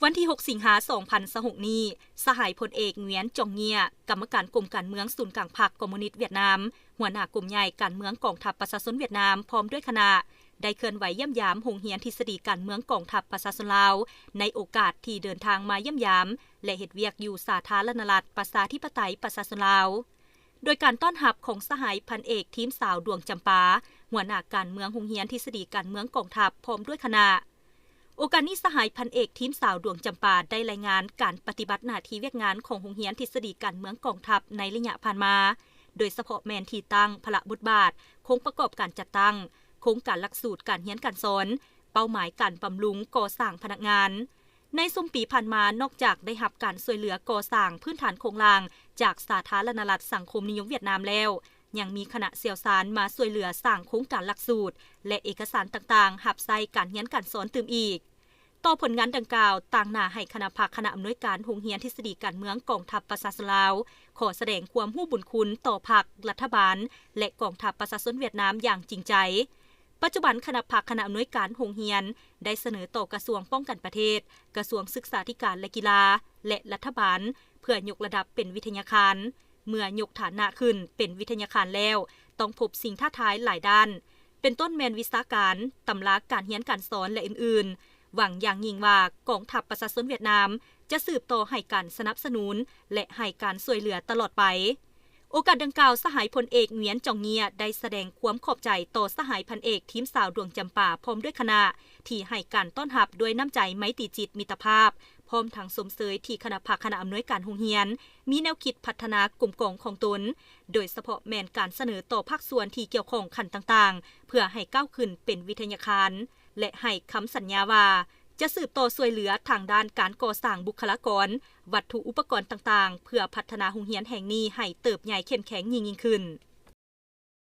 ວັນທີຫົກ ສິງຫາ ສອງພັນຊາວຫົກນີ້, ສະຫາຍພົນເອກ ງວຽນ ຈອງເງຍ ກຳມະການກົມການເມືອງສູນກາງພັກຄອມມູນິດຫວຽດນາມ, ຫົວໜ້າກົມໃຫຍ່ການເມືອງກອງທັບປະຊາຊົນຫວຽດນາມ ພ້ອມດ້ວຍຄະນະ ໄດ້ເຄື່ອນໄຫວຢ້ຽມຢາມໂຮງຮຽນທິດສະດີການເມືອງກອງທັບປະຊາຊົນລາວ ໃນໂອກາດທີ່ເດີນທາງມາຢ້ຽມຢາມ ແລະ ເຮັດວຽກຢູ່ສາທາລະນະລັດ ປະຊາທິປະໄຕ ປະຊາຊົນລາວ. ໂດຍການຕ້ອນຮັບຂອງສະຫາຍພັນເອກ ທີມສາວ ດວງຈຳປາ ຫົວໜ້າການເມືອງໂຮງຮຽນທິດສະດີການເມືອງກອງທັບ ພ້ອມດ້ວຍຄະນະ. ໂອກາດນີ້ ສະຫາຍພັນເອກ ທີມສາວ ດວງຈຳປາ ໄດ້ລາຍງານການປະຕິບັດໜ້າທີ່ວຽກງານຂອງໂຮງຮຽນທິດສະດີການເມືອງກອງທັບໃນໄລຍະຜ່ານມາ, ໂດຍສະເພາະແມ່ນທີ່ຕັ້ງ, ພາລະບົດບາດ, ໂຄງປະກອບການຈັດຕັ້ງ, ໂຄງການຫຼັກສູດການຮຽນການສອນ, ເປົ້າໝາຍການບຳລຸງກໍ່ສ້າງພະນັກງານ. ໃນຊຸມປີຜ່ານມາ, ນອກຈາກໄດ້ຮັບການຊ່ວຍເຫຼືອກໍ່ສ້າງພື້ນຖານໂຄງລ່າງຈາກສາທາລະນະລັດສັງຄົມນິຍົມຫວຽດນາມແລ້ວ, ຍັງມີຄະນະຊ່ຽວຊານມາຊ່ວຍເຫຼືອສ້າງໂຄງການຫຼັກສູດ ແລະ ເອກະສານຕ່າງໆ ຮັບໃຊ້ການຮຽນການສອນຕື່ມອີກ. ຕໍ່ຜົນງານດັ່ງກ່າວ, ຕາງໜ້າໃຫ້ຄະນະພັກຄະນະອຳນວຍການໂຮງຮຽນທິດສະດີການເມືອງກອງທັບປະຊາຊົນລາວ ຂໍສະແດງຄວາມຮູ້ບຸນຄຸນຕໍ່ພັກ, ລັດຖະບານ ແລະ ກອງທັບປະຊາຊົນຫວຽດນາມຢ່າງຈິງໃຈ. ປັດຈຸບັນຄະນະພັກຄະນະອຳນວຍການໂຮງຮຽນໄດ້ສະເໜີຕໍ່ກະຊວງປ້ອງກັນປະເທດ, ກະຊວງສຶກສາທິການ ແລະ ກິລາ ແລະ ລັດຖະບານ ເພື່ອຍົກລະດັບເປັນວິທະຍາຄານ. ເມື່ອຍົກຖານະຂຶ້ນເປັນວິທະຍາຄານແລ້ວ, ຕ້ອງພົບສິ່ງທ້າທາຍຫຼາຍດ້ານ, ເປັນຕົ້ນແມ່ນວິຊາການ, ຕຳລາການຮຽນການສອນ ແລະ ອື່ນໆ. ຫວັງຢ່າງຍິ່ງວ່າກອງທັບປະຊາຊົນຫວຽດນາມຈະສືບຕໍ່ໃຫ້ການສະໜັບສະໜູນ ແລະ ໃຫ້ການຊ່ວຍເຫຼືອຕະຫຼອດໄປ. ໂອກາດດັ່ງກ່າວ, ສະຫາຍພົນເອກ ງວຽນ ຈອງເງຍ ໄດ້ສະແດງຄວາມຂອບໃຈຕໍ່ສະຫາຍພັນເອກ ທີມສາວ ດວງຈຳປາ ພ້ອມດ້ວຍຄະນະ ທີ່ໃຫ້ການຕ້ອນຮັບດ້ວຍນ້ຳໃຈໄມຕີຈິດມິດຕະພາບ, ພ້ອມທັງຊົມເຊີຍທີ່ຄະນະພັກຄະນະອຳນວຍການໂຮງຮຽນ ມີແນວຄິດພັດທະນາກົມກອງຂອງຕົນ, ໂດຍສະເພາະແມ່ນການສະເໜີຕໍ່ພາກສ່ວນທີ່ກ່ຽວຂ້ອງຂັ້ນຕ່າງໆ ເພື່ອໃຫ້ກ້າວຂຶ້ນເປັນວິທະຍາຄານ ແລະ ໃຫ້ຄຳສັນຍາວ່າ ຈະສືບຕໍ່ຊ່ວຍເຫຼືອທາງດ້ານການກໍ່ສ້າງບຸກຄະລາກອນ, ວັດຖຸອຸປະກອນຕ່າງໆ ເພື່ອພັດທະນາໂຮງຮຽນແຫ່ງນີ້ໃຫ້ເຕີບໃຫຍ່ເຂັ້ມແຂງຍິ່ງໆຂຶ້ນ.